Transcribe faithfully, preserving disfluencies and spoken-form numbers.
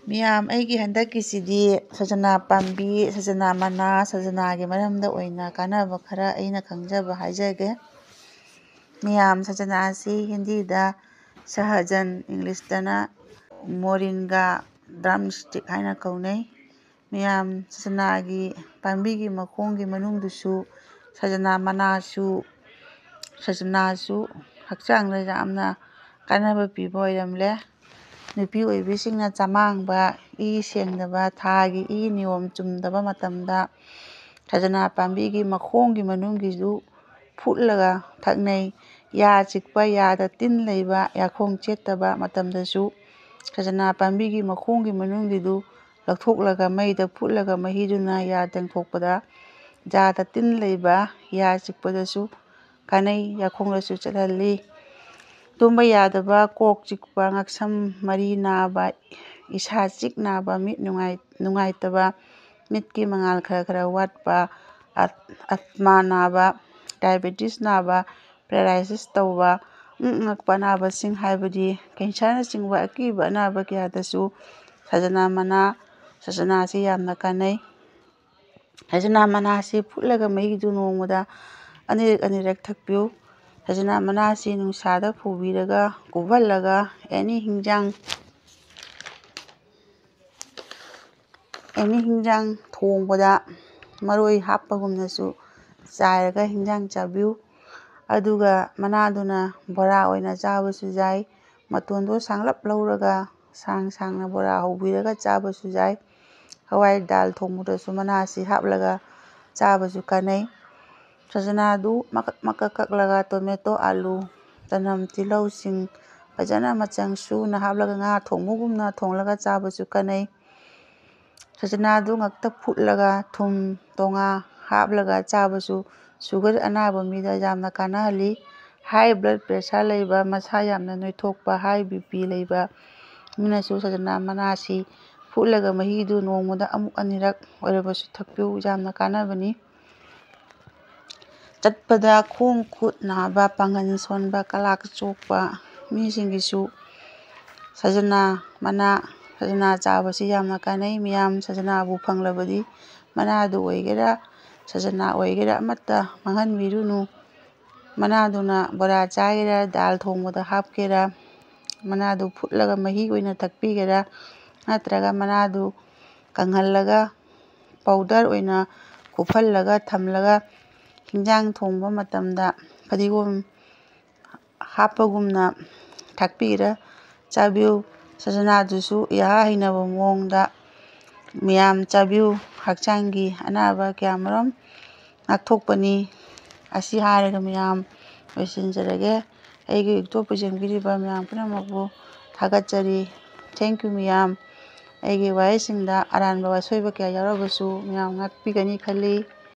ꯃꯌꯥꯝ, ꯑꯩꯒꯤ ꯍꯟꯗꯛꯀꯤꯁꯤꯗꯤ ꯁꯖꯅꯥ ꯄꯥꯝꯕꯤ, ꯁꯖꯅꯥ ꯃꯅꯥ, ꯁꯖꯅꯥꯒꯤ ꯃꯔꯝꯗ ꯑꯣꯏꯅ ꯀꯥꯟꯅꯕ ꯈꯔ ꯑꯩꯅ ꯈꯪꯖꯕ ꯍꯥꯏꯖꯒꯦ꯫ ꯃꯌꯥꯝ, ꯁꯖꯅꯥ ꯑꯁꯤ ꯍꯤꯟꯗꯤꯗ ꯁꯍꯖꯟ, ꯏꯪꯂꯤꯁꯇꯅ ꯃꯣꯔꯤꯡꯒꯥ, ꯗ꯭ꯔꯝꯁꯇꯤꯛ ꯍꯥꯏꯅ ꯀꯧꯅꯩ꯫ ꯃꯌꯥꯝ, ꯁꯖꯅꯥꯒꯤ ꯄꯥꯝꯕꯤꯒꯤ ꯃꯈꯣꯡꯒꯤ ꯃꯅꯨꯡꯗꯁꯨ ꯁꯖꯅꯥ ꯃꯅꯥꯁꯨ, ꯁꯖꯅꯥꯁꯨ ꯍꯛꯆꯥꯡꯗ ꯌꯥꯝꯅ ꯀꯥꯟꯅꯕ ꯄꯤꯕ ꯑꯣꯏꯔꯝꯂꯦ꯫ ꯅꯨꯄꯤ ꯑꯣꯏꯕꯤꯁꯤꯡꯅ ꯆꯃꯥꯡꯕ, ꯏ ꯁꯦꯡꯗꯕ, ꯊꯥꯒꯤ ꯏ ꯅꯤꯌꯣꯝ ꯆꯨꯝꯗꯕ ꯃꯇꯝꯗ ꯁꯖꯅꯥ ꯄꯥꯝꯕꯤꯒꯤ ꯃꯈꯣꯡꯒꯤ ꯃꯅꯨꯡꯒꯤꯁꯨ ꯐꯨꯠꯂꯒ ꯊꯛꯅꯩ꯫ ꯌꯥ ꯆꯤꯛꯄ, ꯌꯥꯗ ꯇꯤꯟ ꯂꯩꯕ, ꯌꯥꯈꯣꯡ ꯆꯦꯠꯇꯕ ꯃꯇꯝꯗꯁꯨ ꯁꯖꯅꯥ ꯄꯥꯝꯕꯤꯒꯤ ꯃꯈꯣꯡꯒꯤ ꯃꯅꯨꯡꯒꯤꯗꯨ ꯂꯧꯊꯣꯛꯂꯒ ꯃꯩꯗ ꯐꯨꯠꯂꯒ ꯃꯍꯤꯗꯨꯅ ꯌꯥ ꯇꯦꯡꯊꯣꯛꯄꯗ ꯌꯥꯗ ꯇꯤꯟ ꯂꯩꯕ, ꯌꯥ ꯆꯤꯛꯄꯗꯁꯨ ꯀꯥꯟꯅꯩ, ꯌꯥꯈꯣꯡꯗꯁꯨ ꯆꯠꯍꯜꯂꯤ꯫ ꯇꯨꯝꯕ ꯌꯥꯗꯕ, ꯀꯣꯛ ꯆꯤꯛꯄ, ꯉꯛꯁꯝ ꯃꯔꯤ ꯅꯥꯕ, ꯏꯁꯥ ꯆꯤꯛ ꯅꯥꯕ, ꯃꯤꯠ ꯅꯨꯡꯉꯥꯏ-, ꯅꯨꯡꯉꯥꯏꯇꯕ, ꯃꯤꯠꯀꯤ ꯃꯉꯥꯜ ꯈꯔ ꯈꯔ ꯋꯥꯠꯄ, ꯑ-, ꯑꯁꯃꯥ ꯅꯥꯕ, ꯗꯥꯏꯕꯦꯇꯤꯁ ꯅꯥꯕ, ꯄꯦꯔꯥꯂꯥꯏꯁꯤꯁ ꯇꯧꯕ, ꯃꯤꯠ ꯉꯛꯄ ꯑꯅꯥꯕꯁꯤꯡ ꯍꯥꯏꯕꯗꯤ ꯀꯦꯟꯁꯔꯅꯆꯤꯡꯕ ꯑꯀꯤꯕ ꯑꯅꯥꯕ ꯀꯌꯥꯗꯁꯨ ꯁꯖꯅꯥ ꯃꯅꯥ, ꯁꯖꯅꯥꯁꯤ ꯌꯥꯝꯅ ꯀꯥꯟꯅꯩ꯫ ꯁꯖꯅꯥ ꯃꯅꯥꯁꯤ ꯐꯨꯠꯂꯒ ꯃꯍꯤꯗꯨ ꯅꯣꯡꯃꯗ ꯑꯅꯤꯔꯛ ꯑꯅꯤꯔꯛ ꯊꯛꯄꯤꯌꯨ꯫ ꯁꯖꯅꯥ ꯃꯅꯥꯁꯤ ꯅꯨꯡꯁꯥꯗ ꯐꯧꯕꯤꯔꯒ ꯀꯨꯞꯍꯜꯂꯒ ꯑꯦꯅꯤ ꯍꯤꯟꯖꯥꯡ, ꯑꯦꯅꯤ ꯍꯤꯟꯖꯥꯡ ꯊꯣꯡꯕꯗ ꯃꯔꯣꯏ ꯍꯥꯞꯄꯒꯨꯝꯅꯁꯨ ꯆꯥꯏꯔꯒ ꯍꯤꯟꯖꯥꯡ ꯆꯥꯕꯤꯌꯨ꯫ ꯑꯗꯨꯒ ꯃꯅꯥꯗꯨꯅ ꯕꯣꯔꯥ ꯑꯣꯏꯅ ꯆꯥꯕꯁꯨ ꯌꯥꯏ꯫ ꯃꯇꯣꯟꯗꯣ ꯁꯥꯡꯂꯞ ꯂꯧꯔꯒ ꯁꯥꯡ ꯁꯥꯡꯅ ꯕꯣꯔꯥ ꯍꯧꯕꯤꯔꯒ ꯆꯥꯕꯁꯨ ꯌꯥꯏ꯫ ꯍꯋꯥꯏ ꯗꯥꯜ ꯊꯣꯡꯕꯗꯁꯨ ꯃꯅꯥꯁꯤ ꯍꯥꯞꯂꯒ ꯆꯥꯕꯁꯨ ꯀꯥꯟꯅꯩ꯫ ꯁꯖꯅꯥꯗꯨ ꯃꯀꯛ ꯃꯀꯛ ꯀꯛꯂꯒ ꯇꯣꯃꯦꯇꯣ, ꯑꯥꯂꯨ, ꯆꯅꯝ, ꯇꯤꯜꯍꯧꯁꯤꯡ ꯐꯖꯅ ꯃꯆꯪ ꯁꯨꯅ ꯍꯥꯞꯂꯒ ꯉꯥ ꯊꯣꯡꯕꯒꯨꯝꯅ ꯊꯣꯡꯂꯒ ꯆꯥꯕꯁꯨ ꯀꯥꯟꯅꯩ꯫ ꯁꯖꯅꯥꯗꯨ ꯉꯥꯛꯇ ꯐꯨꯠꯂꯒ ꯊꯨꯝ, ꯇꯣꯉꯥ ꯍꯥꯞꯂꯒ ꯆꯥꯕꯁꯨ ꯁꯨꯒꯔ ꯑꯅꯥꯕ ꯃꯤꯗ ꯌꯥꯝꯅ ꯀꯥꯟꯅꯍꯜꯂꯤ꯫ ꯍꯥꯏ ꯕ꯭ꯂꯗ ꯄ꯭ꯔꯦꯁꯔ ꯂꯩꯕ, ꯃꯁꯥ ꯌꯥꯝꯅ ꯅꯣꯏꯊꯣꯛꯄ, ꯍꯥꯏ ꯕꯤ ꯄꯤ ꯂꯩꯕ ꯃꯤꯅꯁꯨ ꯁꯖꯅꯥ ꯃꯅꯥꯁꯤ ꯐꯨꯠꯂꯒ ꯃꯍꯤꯗꯨ ꯅꯣꯡꯃꯗ ꯑꯃꯨꯛ ꯑꯅꯤꯔꯛ ꯑꯣꯏꯔꯕꯁꯨ ꯊꯛꯄꯤꯌꯨ, ꯌꯥꯝꯅ ꯀꯥꯟꯅꯕꯅꯤ꯫ ꯆꯠꯄꯗ ꯈꯣꯡ ꯈꯨꯠ ꯅꯥꯕ, ꯄꯥꯡꯒꯜ ꯁꯣꯟꯕ, ꯀꯂꯥꯛ ꯆꯣꯛꯄ ꯃꯤꯁꯤꯡꯒꯤꯁꯨ ꯁꯖꯅꯥ ꯃꯅꯥ ꯁꯖꯅꯥ ꯆꯥꯕꯁꯤ ꯌꯥꯝꯅ ꯀꯥꯟꯅꯩ꯫ ꯃꯤꯌꯥꯝ ꯁꯖꯅꯥꯕꯨ ꯐꯪꯂꯕꯗꯤ ꯃꯅꯥꯗꯨ ꯑꯣꯏꯒꯦꯔꯥ, ꯁꯖꯅꯥ ꯑꯣꯏꯒꯦꯔꯥ, ꯑꯃꯠꯇ ꯃꯥꯡꯍꯟꯕꯤꯔꯨꯅꯨ꯫ ꯃꯅꯥꯗꯨꯅ ꯕꯣꯔꯥ ꯆꯥꯒꯦꯔꯥ, ꯗꯥꯜ ꯊꯣꯡꯕꯗ ꯍꯥꯞꯀꯦꯔꯥ, ꯃꯅꯥꯗꯨ ꯐꯨꯠꯂꯒ ꯃꯍꯤ ꯑꯣꯏꯅ ꯊꯛꯄꯤꯒꯦꯔꯥ, ꯅꯠꯇ꯭ꯔꯒ ꯃꯅꯥꯗꯨ ꯀꯪꯍꯜꯂꯒ ꯄꯥꯎꯗꯔ ꯑꯣꯏꯅ ꯀꯨꯞꯍꯜꯂꯒ ꯊꯝꯂꯒ ꯍꯤꯟꯖꯥꯡ ꯊꯣꯡꯕ ꯃꯇꯝꯗ ꯐꯗꯤꯒꯣꯝ ꯍꯥꯞꯄꯒꯨꯝꯅ ꯊꯥꯛꯄꯤꯔ ꯆꯥꯕꯤꯌꯨ꯫ ꯁꯖꯅꯥꯗꯨꯁꯨ ꯏꯍꯥ ꯍꯩꯅꯕ ꯃꯑꯣꯡꯗ ꯃꯌꯥꯝ ꯆꯥꯕꯤꯌꯨ꯫ ꯍꯛꯆꯥꯡꯒꯤ ꯑꯅꯥꯕ ꯀꯌꯥꯃꯔꯨꯝ ꯉꯥꯛꯊꯣꯛꯄꯅꯤ꯫ ꯑꯁꯤ ꯍꯥꯏꯔꯒ ꯃꯌꯥꯝ ꯂꯣꯏꯁꯤꯟꯖꯔꯒꯦ꯫ ꯑꯩꯒꯤ ꯌꯨꯇꯨꯕ ꯌꯦꯡꯕꯤꯔꯤꯕ ꯃꯌꯥꯝ ꯄꯨꯝꯅꯃꯛꯄꯨ ꯊꯥꯒꯠꯆꯔꯤ꯫ Thank you ꯃꯌꯥꯝ꯫ ꯑꯩꯒꯤ ꯋꯥꯍꯩꯁꯤꯡꯗ ꯑꯔꯥꯟꯕ ꯑꯁꯣꯏꯕ ꯀꯌꯥ ꯌꯥꯎꯔꯕꯁꯨ ꯃꯌꯥꯝ ꯉꯥꯛꯄꯤꯒꯅꯤ ꯈꯜꯂꯤ꯫